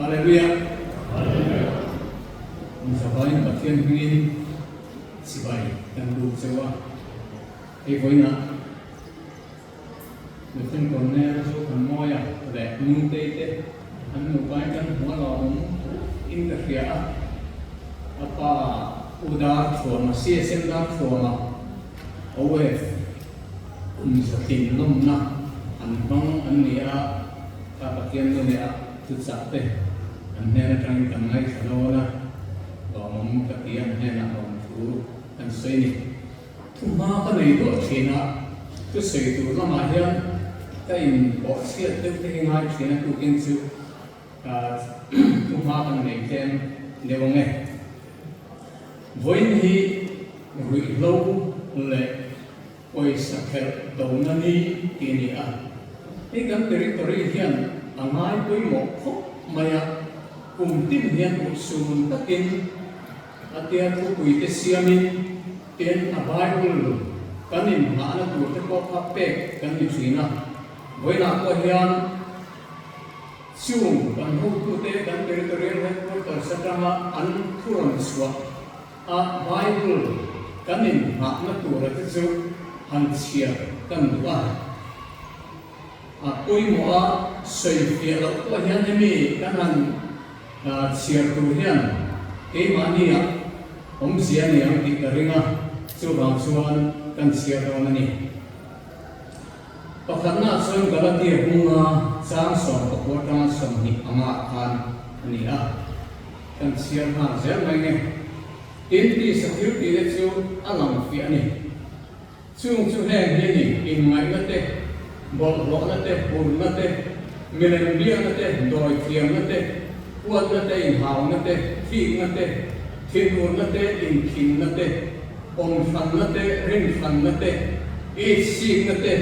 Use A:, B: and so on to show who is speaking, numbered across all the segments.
A: Hallelujah! Inzavain Pathian hmingin chibai kan buk cheu a, hei vawiinah Lieutenant Colonel Zothanmawia leh Nutei te an nupain kan hmu a lawmawm in ka hria a, a pa U Darthuama, CSM Darthuama, OF kum zatin lawmna an hmang an ni a, kha Pathian nu leh a thuchah te an hnen atangin kan ngaithla dawn a, lawmawm ka ti a, an hnenah lawmthu kan sawi a ni. Thuhma ka nei duah thin a, thusawi tur lamah hian ka inpawh chhiat deuh te hi ngai thin a, tukin chu thuhma kan nei tlem deuh ang e. Vawiin hi ruihhlo leh pawisa khelh dona ni tih a ni a, hei kan territory hian a ngai pawimawh khawp mai a, kum tin hian urhsun takin a tia thupui te siamin tin a Bible kan inhnahna tur te pawh kha pek kan ni thin a, vawiinah pawh hian chung kan hotute kan territorial headquarters atanga an thu rawn chhuah a Bible kan inhnahna tura te chu han chhiar kan duh a. A pawimawh a sawi fiah loh pawh hian hemi kan han chhiar tur hian keimahni ah awmzia a ni ang tih ka ring a, chuvang chuan kan chhiar dawn a ni. Pakhatnaah chuan Galatia bunga chang 19 atanga 20 angah khan a ni a, kan chhiar nghal zel mai nge. Tin, tisa thil tihte chu a lang fiah a ni. Chung chu heng hi ni, inngaihna te, bawlhhlawhna te, hurna te, milem biakna te, dawithiamna te, huatna te, inhauna te, thikna te, thinurna te, inkhinna te, awmhranna te, rinhranna te, itsikna te,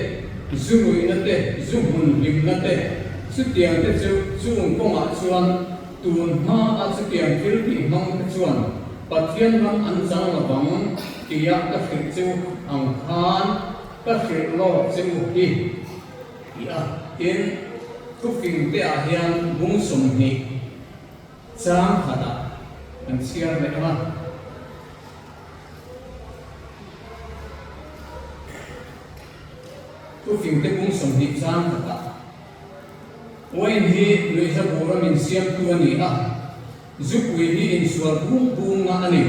A: zu ruihna te, zu hmun hlimna te, chutiang te chu chung kawngah chuan tun hmaa chutiang thil tih hmang te chuan Pathian ram an chang lovang tia ka hrilh che u ang khan ka hrilh lawk che u hi ti a. Tin, thufing te ah hian bung 20 chang khatah kan chhiar leh ang a. Thufing te bung 20 chang khatah Wine hi nuihza bura min siamtu a ni a. Zupui hi insual bung bungna a ni,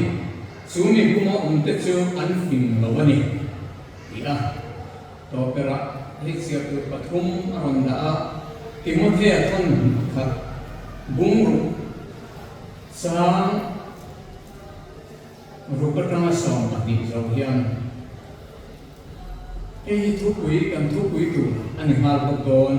A: chu mi buma awmte chu an fing lo a ni, ti a. Tawperah hei chhiar tur pathum a rawn dah a, Timothea thawn khat bungruk chang ruk atanga 12 zo hian hei hi thupui kan thupui tur a ni nghal bawk dawn.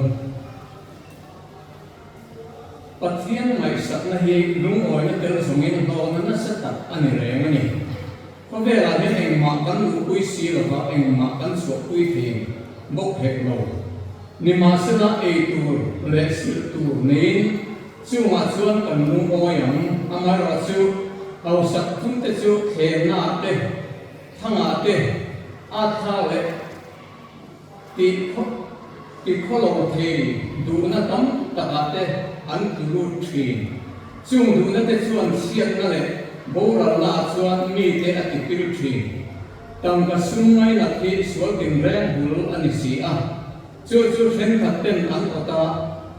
A: Pathian ngaihsakna hi lungawina tel zawngin hlawhna nasa tak a ni reng a ni. Khawvelah hian engmah kan luhpui si lova engmah kan chhuahpui thei bawk hek lo. Nimahsela ei tur leh silh tur neiin chungah chuan kan lungawi ang. Amaherawhchu hausak thumte chu thlemnaah te, thangah te, atha leh Tih khawlo thei duhna tam takah te an tlu lut thin. Chung duhna te chuan chhiatna leh boralna ah chuan mite a ti pil thin. Tangka sum ngainat hi sual tinreng bul a ni si a. Chu chu thenkhat ten an awt a,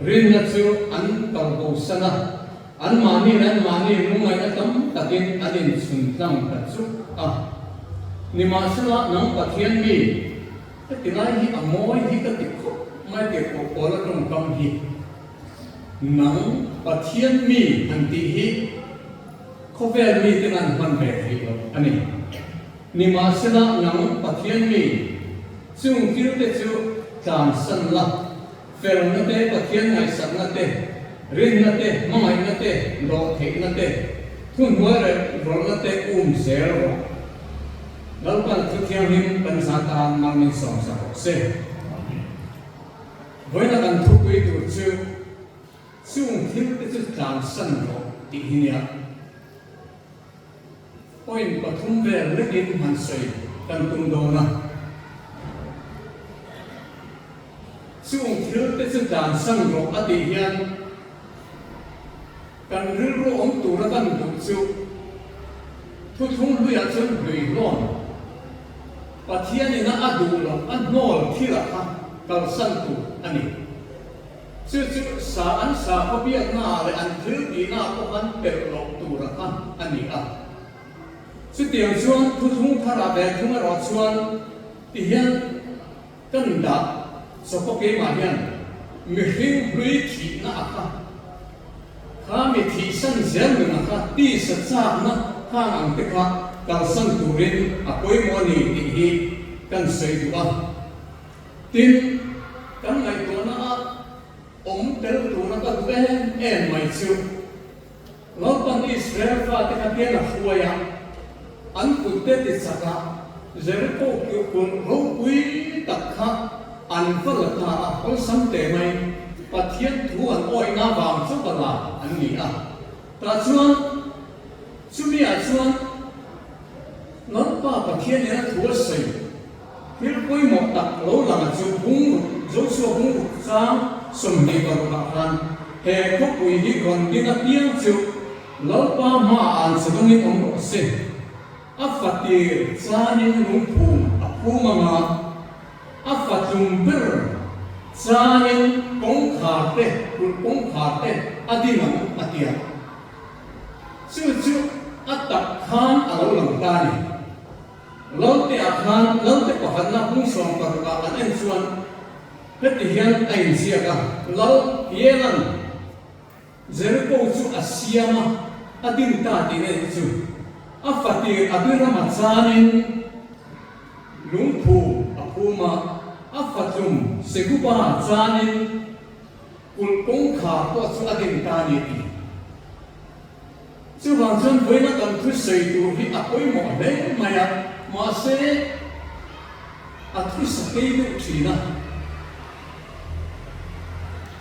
A: rinna chu an kalbosan a. Anmahni leh anmahni lungngaihna tam takin an inchhun tlang ta chuk a. Nimahsela, nang Pathian mi, heti lai hi a mawi hi ka ti khawp mai tih pawh Paula tawngkam hi. Nang Pathian mi han tih hi khawvel miten an hman ve theih loh a ni. Nimahsela, nang Pathian mi, chung thilte chu tlansan la. Felna te, Pathian ngaihsakna te, rinna te, hmangaihna te, dawhtheihna te, thuhnuai leh rawlna te um zel rawh. Lalpan thu thianghlim kan zah tan mal min sawmsak rawh se. Vawiina kan thupui tur chu chung thil te chu tlansan rawh tih hi nia. Point pathum vel lekin han sawi kan tum dawn a. Chung thil te chu tlansan rawh a tih hian. Kan rilru awm tura kan duh chu thuthlung hluiah chuan hluihlawn Pathianina a duh loh a hnawl thilah kha kalsan tur a ni. Chu chu sa an sakhaw biaknaah leh an thil tihnaah pawh khan pelh loh tura kha a ni a. Chutiang chuan thuthlung tharah ve thung erawh chuan tihian kan dah chawpa keimah hian mihring hlui thihna a kha, kha mi thihsan zel nuna kha tisa chakna khang ang te kha kalsan turin a pawimawh a ni tih hi kan sawi duh a. Tin, kan ngaihtuahna a awm tel tura ka duh em em mai chu. Lalpan Israel fate kha bian a hruai a, an kutte ti chak a, Jeriko kulh ropui tak kha an va la ta a, awlsam teh mai, Pathian thu an awihna vang chauh a la an ni a. Tah chuan chumiah chuan Lalpa Pathian ina thu a sawi. Thil pawimawh tak lo lang a chu bungruk, Joshua bungruk chang 26 ah khan he khawpui hi rawn ding apiang chu Lalpa hmaah an che dawngin awm rawh se. A fatir chanin lungphum a phum anga, a fatlum ber chanin kawngkhar te, kulh kawngkhar te a ding ang a ti a. Chu chu a tak khan a lo lang ta a ni. Lalte ah khan Lalte pakhatna hung 16 ah an en chuan heti hian a inziak a, Lal Hielan Jeriko chu a siam a, a din ta tih na nih chu. A fatir Abirama chanin lungphu a phum a, a fatlum Seguba chanin kulh kawngkhar pawh chu a din ta a ni tih. Chuvang chuan vawiina kan thu sawi tur hi a pawimawh hle mai a, mahse a thu sakei deuh thin a.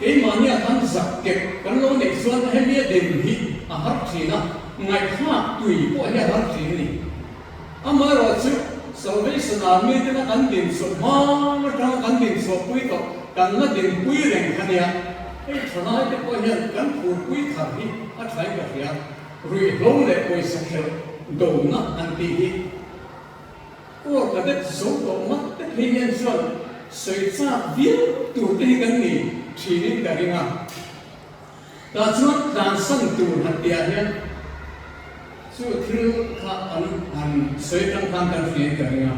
A: Keimahnia khan zak kep kan lo neih chuan hemi a din hi a har thin a, ngaihthlak tui pawh hi a har thin a ni. Amaherawh chu Salvation Army tena kan dinchhuah hma atanga kan dinchhuahpui tawh kan la dinpui reng kha nia. Hei thalai te pawh hian kan phurpui thar hi a thain ka hria. Ruihhlo leh pawisa khelh dona an tih hi Corps Cadet zo tawh mat te phei hian chuan sawi chak viau tur te hi kan ni thinin ka ring a. Tah chuan tlansan tur han tihah hian chu thil kha an han sawi atang khan kan hriain ka ring a.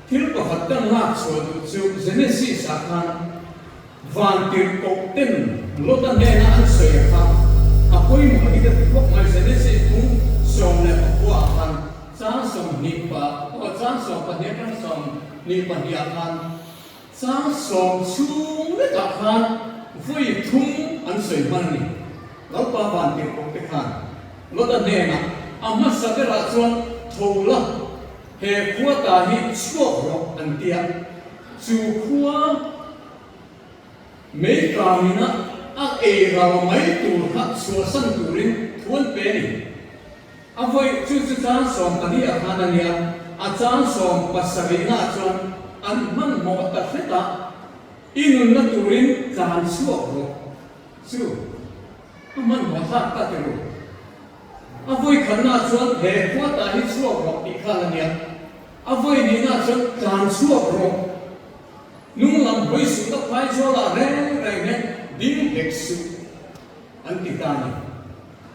A: Thil pakhat kan lak chhuah duh chu Genesis ah khan van tirhkoh ten Lota hnena an sawi a kha a pawimawh hi ka ti khawp mai. Genesis bung 19 ah khan chang 20 pa aw chang 12 atang 22 ah khan Chang sawm chhung lekah khan vawi thum an sawi hman a ni. Lalpa van tirhkoh te khan Lota hnenah a hmasa berah chuan tho la, he khua ta hi chhuak rawh an ti a. Chu khua mei kangina a ei ral mai tur kha chhuahsan turin thu an pe a ni. A vawi chu chu chang 14 ah khan a nia, a chang 70 naah chuan an hmanhmawh ta hret a, i nunna turin tlan chhuak rawh chu a hmanhmawh thlak ta ti ru. A vawi khatnaah chuan he khua tah hi chhuak rawh tih khan a nia, a vawi nihnaah chuan tlan chhuak rawh, hnung lam hawi suh la phai zualah reng reng hian ding hek suh an ti ta a ni.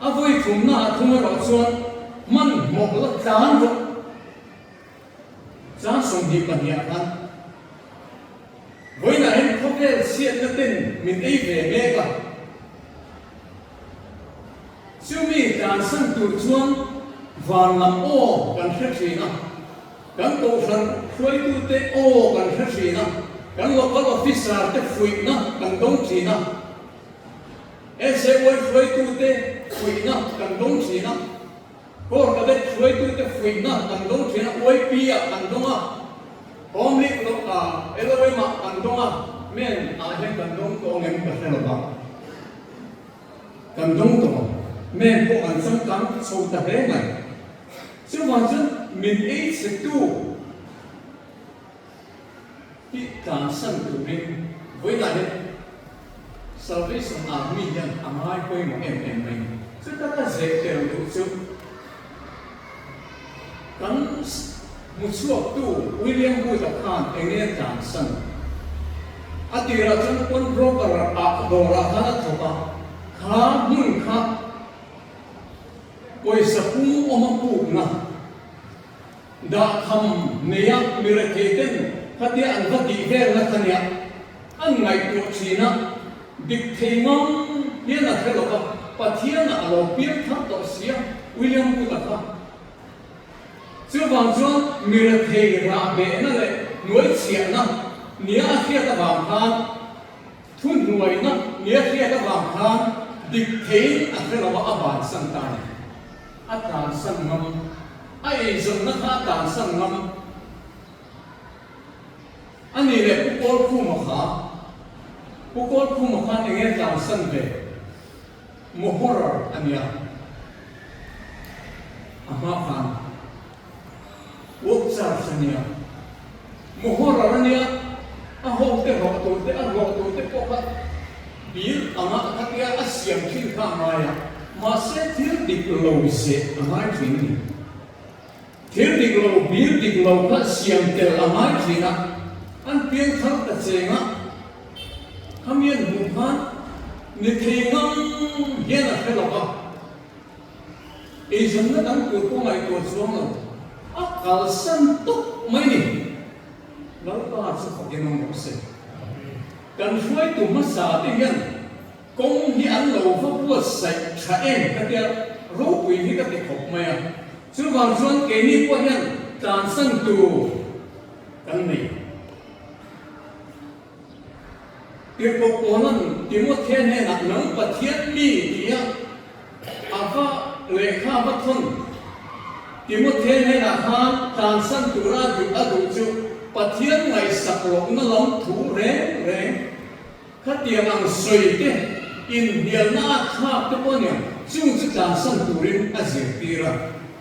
A: A vawi thumna ah thung erawh chuan hmanhmawh la tlan rawh. Chang 22 ah khan vawiinah hian khawvel chhiatna ten min ei ve mek a. Chumi tlansan tur chuan van lam aw kan hre thin a, kan kohhran hruaitute aw kan hre thin a, kan local officer te fuihna kan dawng thin a. SAY hruaitute fuihna kan dawng thin a, Corps Cadet hruaitute fuihna kan dawng thin a, YP ah kan dawng a, Home League lo ah LOM ah kan dawng a, Men ah hian kan dawng tawh ang em ka hre lo va, kan dawng tawh ang, Men pawh an changkang chho ta hle mai. Chuvang chuan min ei chhetu. Tih tlansan turin vawiinah hian Salvation Army hian a ngai pawimawh em em mai. Chuta ka zeh tel duh chu kan hmuchhuaktu William Booth-a khan eng nge tlansan? A tirah chuan pawnbroker ah dawrah khan a thawk a, kha hmun kha pawisa pum awm a pukna Dah tham neia mi rethei ten khatia an va tih velna kha nia an ngaihtuah thin a, dik thei ngam hian a hre lo va, Pathianah a lo piang thar tawh sia William Booth-a kha. Chuvang chuan mi rethei rah behna leh hnuaichhiahna nia a hriat avang khan thuhnuaina nia hriat avang khan dik theiin a hre lo va a bansan ta a ni. A tlansan ngam. A eizawnna kha a tlansan ngam. A nih leh Pu Kawlkhuma kha? Pu Kawlkhuma khan eng nge tlansan ve? Mohoror a nia. A hma khan Work charge a nia. Mohoror a nia. A hote hlawh tur te, a hlawh tur te pawh kha bill anga khatia a siam thin kha a ngai a. Mahse thil dik lo zeh a ngai thin a ni. Thil dik lo, bill dik lo kha siam tel a ngai thin a. An piang thar ta cheng a, khami an hmuh khan ni thei ngam hian a hre lo va. Eizawnna dang tur pawh ngaihtuah chuang lo, a kalsan tawp mai ni. Lalpa chu fakin awm rawh se. Kan hruaitu hmasa te hian kawng hi an lo va buatsaih tha em ka tia ropui hi ka ti khawp mai a. Chuvang chuan keini pawh hian tlansan tur kan nei. Tirhkoh Paula'n Timothea hnenah Nang Pathian mi tia a va lehkha a va thawn. Timothea hnenah khan tlansan tura duh a duh chu Pathian ngaihsak lohna lam thu reng reng khatiang ang sawi te, inhnialna a thlak te pawh aniang chung chu tlansan turin a zirtir a.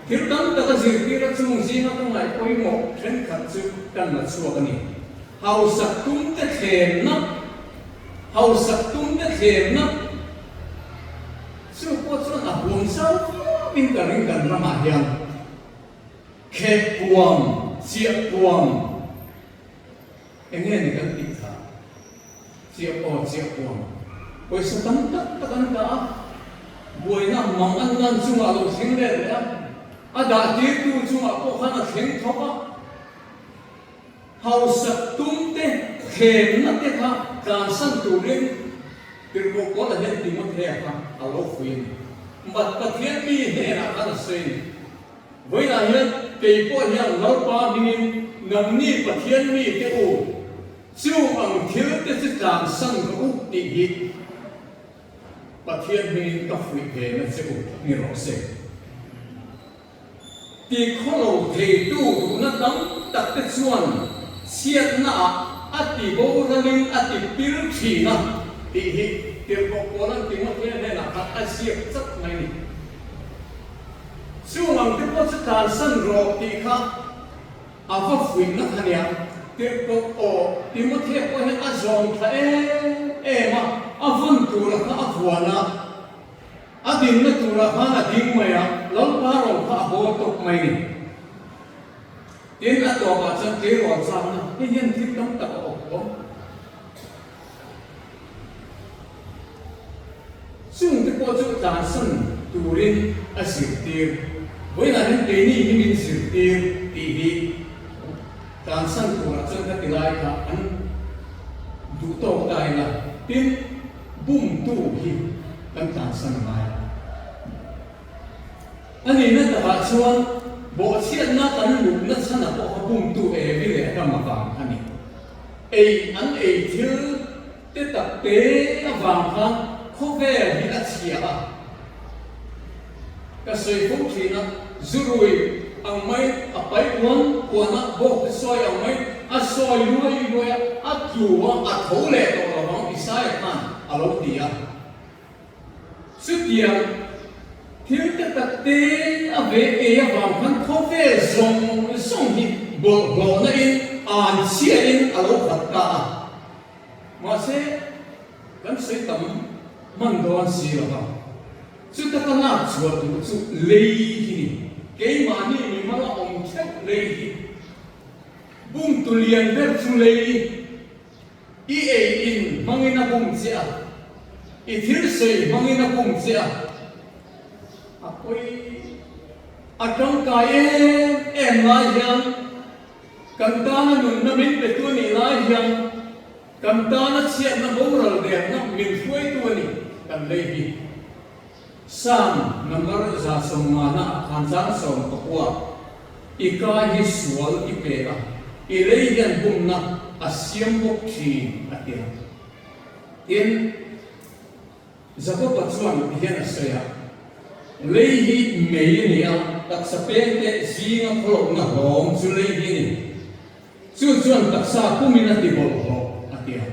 A: Thil tam tak a zirtir a chung zinga ka ngaih pawimawh thenkhat chu kan la chhuak a ni. Hausak tumte thlemna, Hausak tumte thlemna chu pawh chuan a huam zau viauin ka ring kan ramah hian khek puam, chiah puam eng nge ni kan tih kha? Chiah aw chiah puam pawisa tam tak tak an dah a, buaina mang an lan chungah lo thleng let leh a, a dah tirtu chungah pawh khan a thleng thawk a. Hausak tum te, thlemna te kha tlansan turin Tirhkoh Paula hian Timothea kha a lo fuih a ni. Mat Pathian mi hnenah khan a sawi a ni. Vawiinah hian kei pawh hian Lalpa hmingin nangni Pathian mi te u, chung ang thil te chu tlansan rawh u tih hi Pathian hmingin ka fuih ve na che u ni rawh se. Ti khawlo theitu duhna tam tak te chuan chhiatnaah a ti boralin a ti pir thin a tih hi Tirhkoh Paula'n Timothea hnenah khan a ziak chat mai a ni. Chung ang te pawh chu tlansan rawh tih kha a va fuihna kha nia. Tirhkoh aw Timothea pawh hian a zawm thla em em a, a vawn tura kha a vuan a. A dinna turah khan a ding mai a, Lalpa rawng kha a bawl tawp mai ni. Tin, a tawpah chuan tleirawl chakna hei hian thil tam tak a awk awm. Chungte pawh chu tlansan turin a zirtir. Vawiinah hian keini hi min zirtir tih hi tlansan turah chuan ka ti lai kha an duh tawk ta ila. Tin, Bumtu hi kan tlansan a ngai. A nihna takah chuan bawhchhiatna kan luhna chhanah pawh kha bumtu Evi leh Adama vang a ni. Ei an ei thil te tak te avang khan khawvel hi a chhia a. Ka sawi fo thin a, zurui ang mai a pai uan uan a, bawk te sawi ang mai a sawi luai luai a, a tlu a, a tho leh tawh lo vang Isaia khan a lo ti a. Chutiang thil te tak te a ve ei avang khan khawvel zawng zawng hi bawlhhlawhna in an chhiain a lo khat ta a. Mahse. Kan sawi tam hman dawn si lo va. Chuta ka lak chhuah duh chu lei hi ni. Keimahni mimal a awm theuh lei hi. Bumtu lian ber chu lei i ei in hmangin a bum che a, i thil sawi hmangin a bum che a, a pawi a tangkai em em lai hian kan tana nunna min petu a nih lai hian kan tana chhiatna boral derna min hruaitu a ni kan lei hi. Psalm number 150 ah khan chang 19 I kai hi sual i pe a, i lei hian bumna a siam bawk thin a ti a. Tin, Jakoba chuan ti hian a sawi a, Lei hi mei a ni a, taksa peng te zinga khawlohna hlawm chu lei hi a ni. Chu chuan taksa pumin a ti bawlhhlawh a ti a.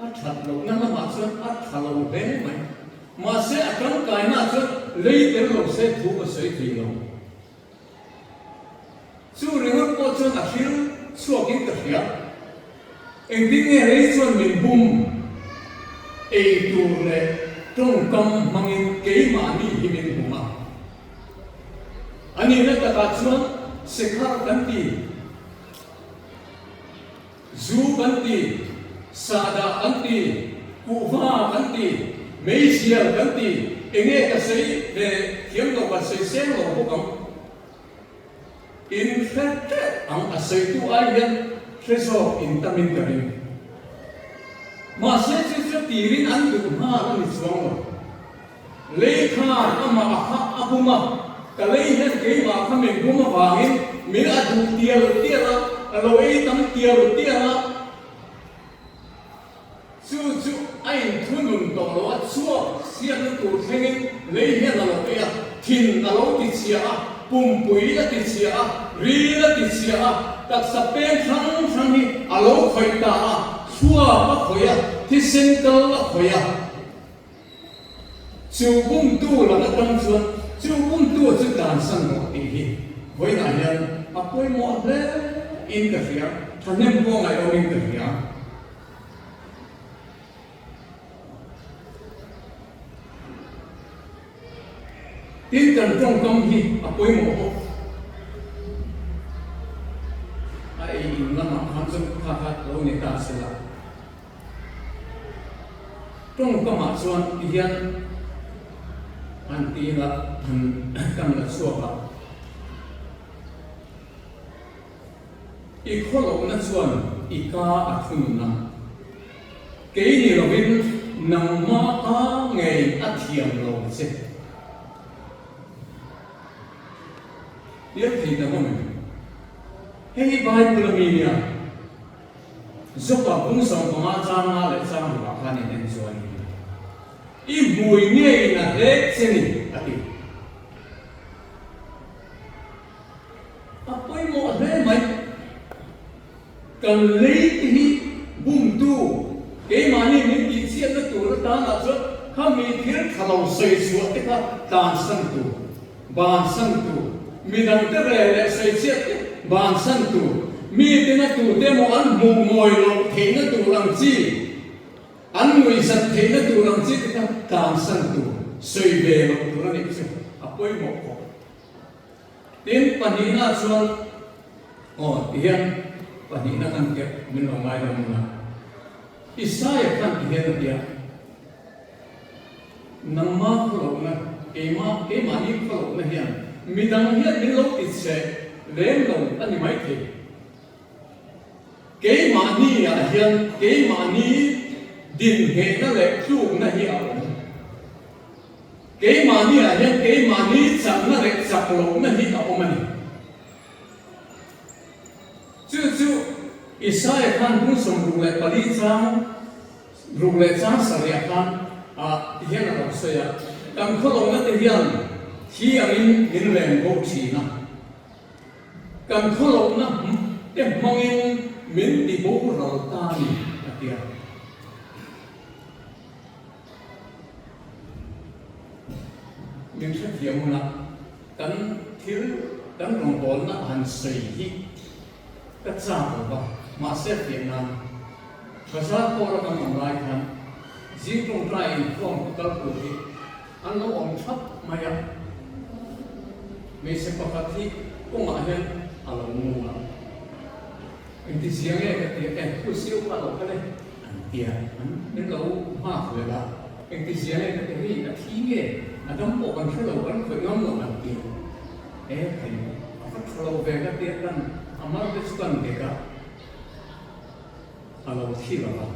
A: A that lohna lamah chuan a tha lo hle mai. Mahse a tangkainaah chuan lei tel lo se thu ka sawi thei lo. Chu ringawt pawh chuan a hril chhuakin ka hria. Engtin nge lei chuan min bum ei tur leh tawngkam hmangin keimahni hi min bum a. A nihna takah chuan sekhar kan ti. Zu kan ti, sahdah kan ti, kuhva kan ti, meizial kan ti, enge ka sawi ve thiam lo kan sawi seng lo bawk ang. In hre teuh ang a sawitu ai hian hre zawk in tamin ka ring. Mahse chu chu tirin an duh nghal a ni chuang lo. Lei khan amah a kha a bum a, ka lei hian keimah kha min bum avangin min a duh tial tial a, a lo ei tam tial tial a, chu chu a inthunun tawh lo a, chhuak siakna tur thlengin lei hian a lo ei a, thin a lo tichhia a, pumpui a tichhia a, ril a tichhia a, taksa peng hrang hrang hi a lo khawih ta a, thluak a khawih a, thisen kal a khawih a. Chu bumtu lak atang chuan chu bumtu chu tlansan rawh tih hi vawiinah hian a pawimawh hle in ka hria, thahnem pawh ngaihawm in ka hria. Tin kan tawngkam hi a pawimawh bawk. A ei in lamah khan chuan kha kha lo ni ta se la. Tawngkamah chuan ti hian an ti la kan la chhuak a, I khawlohna chuan i ka a thunun a, kei ni lovin nangma ka ngei a thiam lo che. Piang thei ta ngawm em? Hei hi Bible a mi nia. Zawka bung 15 chang nga leh chang rukah khan in en chuan i hmui ngeiin a hlek che ni a ti. A pawimawh hle mai. Kan lei te hi bumtu keimahni min tihchhiatna tur atanah chuan khami thil tha lo sawi chhuah te kha tlansan tur. Bansan tur, midangte rel leh sawichhiat te bansan tur, mite na tute emaw an hmuh mawi loh theihna tur ang chi, an nuihzat theihna tur ang chi te kha tlansan tur, sawi ve loh tur a nih chu a pawimawh khawp. Tin, pahnihna chuan aw tihian pahnihna kan kep min lo ngai dawn a, Isaia khan tihian a ti a. Nangma khawlohna, keimah, keimahni khawlohna hian midang hian min lo ti che lem lo a ni maithei. Keimahni ah hian keimahni dinhehna leh tlukna hi a awm. Keimahni ah hian keimahni chakna leh chak lohna hi a awm a ni. Chu chu Isaia khan bung 64 chang Ruk leh chang sarih khan ah ti hian a lo sawi a, kan khawlawhna te hian thi angin min reng bo thin a, kan khawlawhna te hmangin min ti boral ta a ni a ti a. Min hrethiam hunah kan thil kan rawngbawlna han sawi hi Ka chak lo va, mahse fiah nan Bazar pawra kan awm lai khan. Zing tawngtai inkhawm ka kal tur hi an lo awm thap mai a. Hmeichhe pakhat hi kawngah hian a lo mu a. Engti zia nge ka ti a, eh pu siu kha a lo kal e an ti a, an min lo nghak vel a. Engti zia nge ka ti a, hei a thi nge a dam pawh kan hre lo, kan khawih ngam lo an ti a. Eh thei a va tha lo ve ka ti a, kan a mar te chu kan dek a, a lo thi lo va.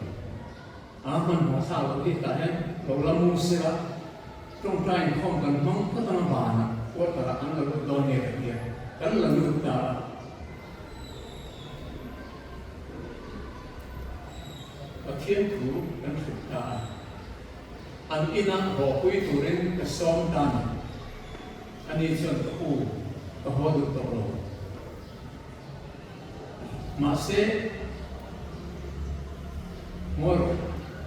A: A hmanhmawh thlak loh hi tah hian lo la mu sela, tawngtai inkhawm kan hmang phawt anga banah quarter ah an la lut dawn nge ka tia, kan la lut ta a. Pathian thu kan hrilh ta a, an inah hawpui turin ka sawm ta ni. Ani chuan ka u ka haw duh tawh lo. Mahse, ngawi rawh,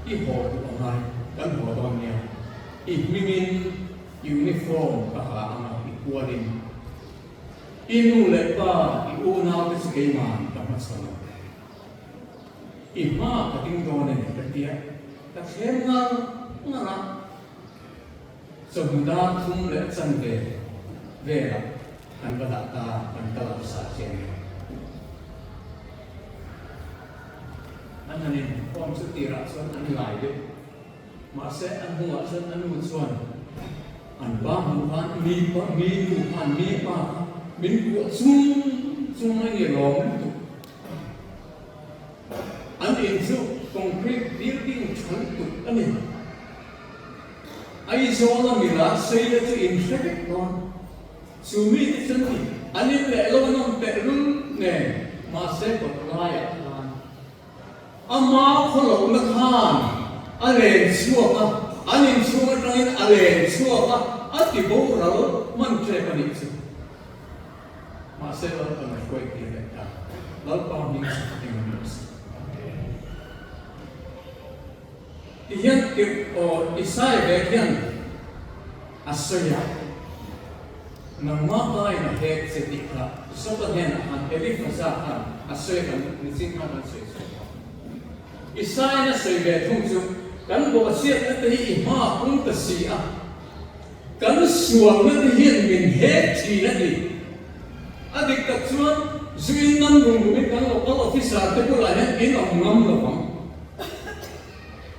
A: i haw duh a ngai, kan haw dawn nia. I hmingin uniform ka ha ang a, i kualin. I nu leh pa, i unaute chu keima'n ka hmachhawn ang. I hma ka ding dawn a ni ka tia, ka thlem ngar ngar a. Chawhnu dar thum leh chanve velah kan va dah ta, kan kal ang sa chiang e. An han inkhawm chu tirah chuan an lai deuh. Mahse a hnuah chuan a nu chuan an pa hmuh khan mi pa mi nu khan mi pa kha min kuah chung chung mai nge lawm lutuk. An in chu concrete building tha lutuk a ni. Aizawla mila seile chu in hre vek dawn. Chu mite chuan ni an in leh lo nawm teh lul nen mahse kawt laiah khan ama khawlohna khan a len chhuak a, an inchhung atangin a len chhuak a, a ti boral hman tep a nih chu. Mahse Lalpan a hruai tir leh ta. Lalpa hming chu eng a ni awm si. Ti hian tirh aw Isai ve hian a sawi a, Nangmah pain a hek che tih kha Joba hnenah khan Elifaza khan a sawi kan nichin khan kan sawi chhuak a. Isaiin a sawi ve thung chu, Kan bawhchhiatna te hi i hma pung ta si a, kan sualna te hian min hek thin a ti. A dik tak chuan zuin ngam rum rumin kan local officer te bulah hian in awm ngam lo vang.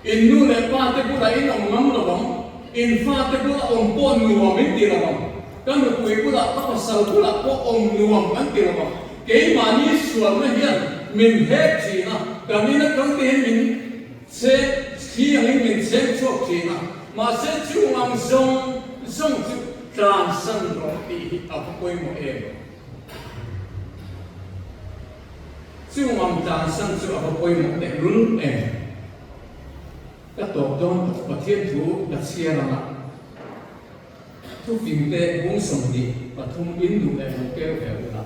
A: In nu leh pa te bulah in awm ngam lo vang, in fa te bulah awm pawh nuam in ti lo vang, ka nupui bulah, ka pasal bulah pawh awm nuam kan ti lo vang. Keimahni sualna hian min hek thin a, kan in atang te hian min chhek thli angin min chhek chhuak thin a, mahse chung ang zawng zawng chu tlansan rawh tih hi a va pawimawh em? Chung ang tlansan chu a va pawimawh teh lul em? Ka tawp dawn tawh Pathian thu ka chhiar ang a, thufing te bung 23 in duh leh lo keu ve ula.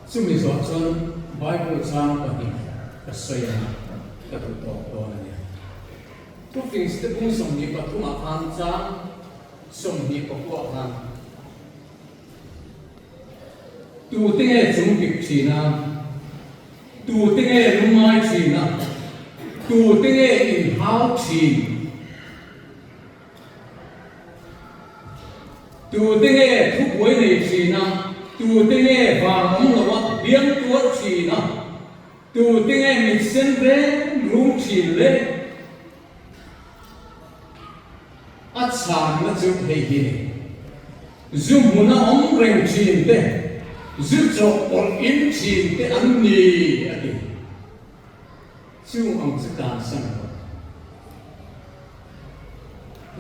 A: Chumi zawh chuan Bible chang pahnih ka sawi ang a, ka duh tawp dawn a nia. Thufing te bung 23 ah khan chang 29 ah khan, Tute nge chung pik thin a? Tute nge lungngai thin a? Tute nge inhau thin? Tute nge thubuai nei thin a? Tute nge vang awm lo a biang tuar thin a? Tute nge mit sen reng rum thin le? A chhanna chu hei hi ni. Zu hmuna awm reng thin te, zu chawhpawlh in thin te an ni, a ti. Chung ang chu tansan rawh.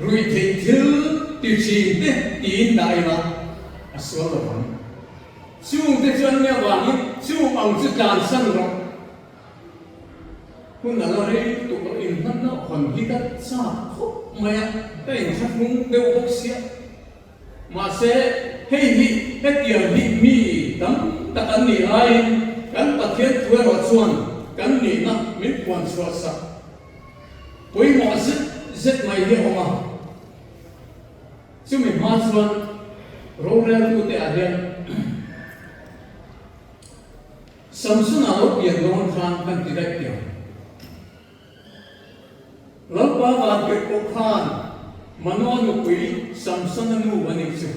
A: Ruihtheih thil ti thin te tiin dah ila a sual lo ang. Chung te chu an nih avangin chung ang chu tlansan rawh. Hun a la rei lutuk lo, inhmanna hawn hi ka chak khawp mai a, ka inthlahrung deuh bawk sia. Mahse, hei hi hetiang hi mi tam tak an nih laiin kan Pathian thu erawh chuan kan nihna min puan chhuah sak pawimawh zet zet mai hi a awm a. Chumi hma chuan roreltute ah hian Samsona lo pian dawn khan kan ti daih tih ang. Lalpa vantirhkoh khan Manoa nupui Samsona nu a nih chu.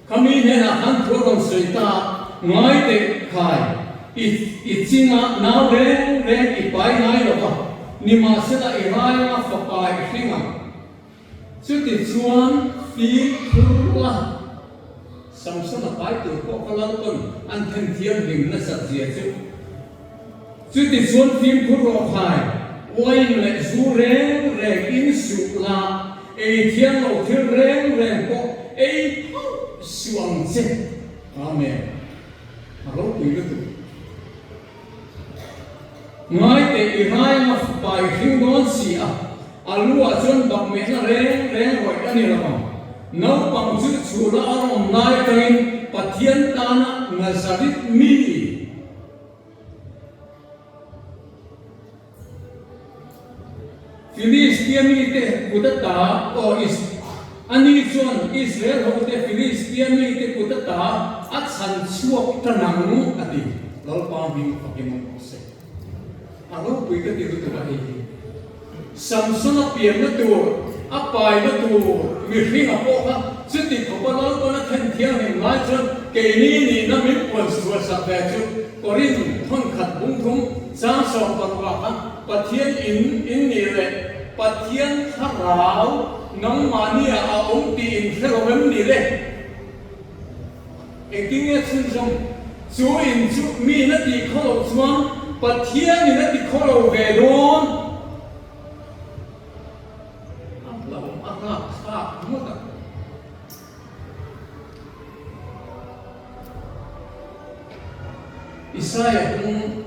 A: Khami hnenah khan thu a rawn sawi ta a, Ngai teh khai, i i chinga nau reng reng i pai ngai lo va, nimahsela i rainga fapa i hring ang. Chutichuan fimkhur la, Samsona pai tur pawh kha Lalpawn an then thianghlim nasat zia chu. Chutichuan fimkhur rawh khai, uain leh zu reng reng in suh la, ei thiang lo thil reng reng pawh ei phauh suh ang che. Amen. A ropui lutuk. Ngai teh i rainga fapa i hring dawn si a, a lu ah chuan bakmehna reng reng rawih a ni lo ang. Naupang chu chhula a rawm lai atangin Pathian tana Nazareth mi. Filistia mite kut ata aw Is Ani chuan Israel hote Filistia mite kut ata a chhan chhuak ta nang a ti. Lalpa hming fakin awm rawh se. A ropui ka ti lutuk a hei hi. Samsona pianna tur, a paina tur mihringa pawh kha chuti khawpa Lalpana then thianghlim lai chuan keini nihna min puan chhuah sak ve chu Korin thawnkhat bungthum chang 16 khan Pathian in in nih leh Pathian thlarau nangmahni ah a awm tih in hre lo em ni le? Engtin nge chhunzawm? Chu in chu miin a tih khaw loh chuan Pathianin a ti khaw lo ve dawn. A hlauhawm a rapthlak ngawt a. Isaia hung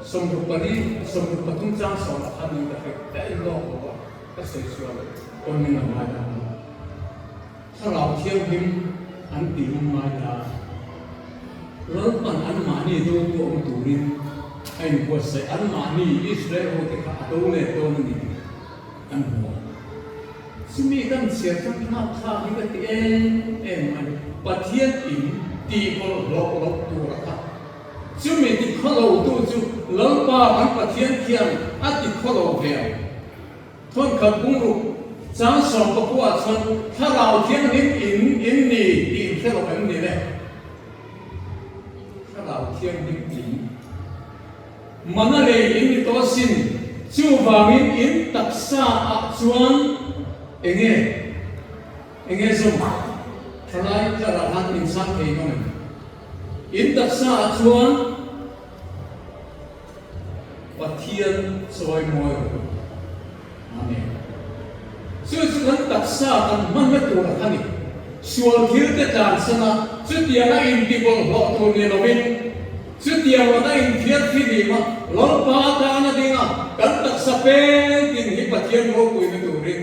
A: 64, 63 chang sawmah khan min ka hre ka en lawk lo a, ka sawi sual pawn min lo ngai ta ang. Thlarau Thianghlim an ti lung ngai ta. Lalpan anmahni dotu awm turin a inbuatsaih, anmahni Israel hote kha a do let dawn a ni tih kan hmu a. Chumi kan chhiar chuan thlak thlak hi ka ti em em mai, Pathian in tih bawlhhlawh loh tur a kha. Chumi ti khawlo tu chu Lalpa kan Pathian khian a ti khawlo ve ang. Thawnkhat bungruk chang 19 ah chuan Thlarau Thianghlim in in ni tih in hre lo em ni le? Thlarau Thianghlim in mana lei in ni tawh asin, chuvangin in taksa ah chuan enge enge zawm thalai tlar ah khan in chang thei ngam em? In taksa ah chuan Pathian chawi mawi rawh u. Amen. Chu chu kan taksa kan hmanna tur a ni. Sual thil te tlansan a, chutianga intibawlhhlawh tur ni lovin, chutiang laka inthiar thilim a, Lalpa atana dinga kan taksa peng tin hi Pathian ropuina turin,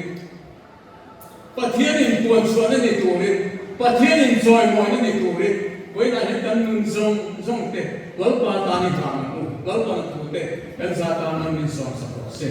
A: Pathian inpuan chhuahna ni turin, Pathian inchawimawina ni turin vawiinah hian kan nun zawng zawng te Lalpa tan i hlang ang u, Lalpa na thu te kan za tana min sawmsak rawh se.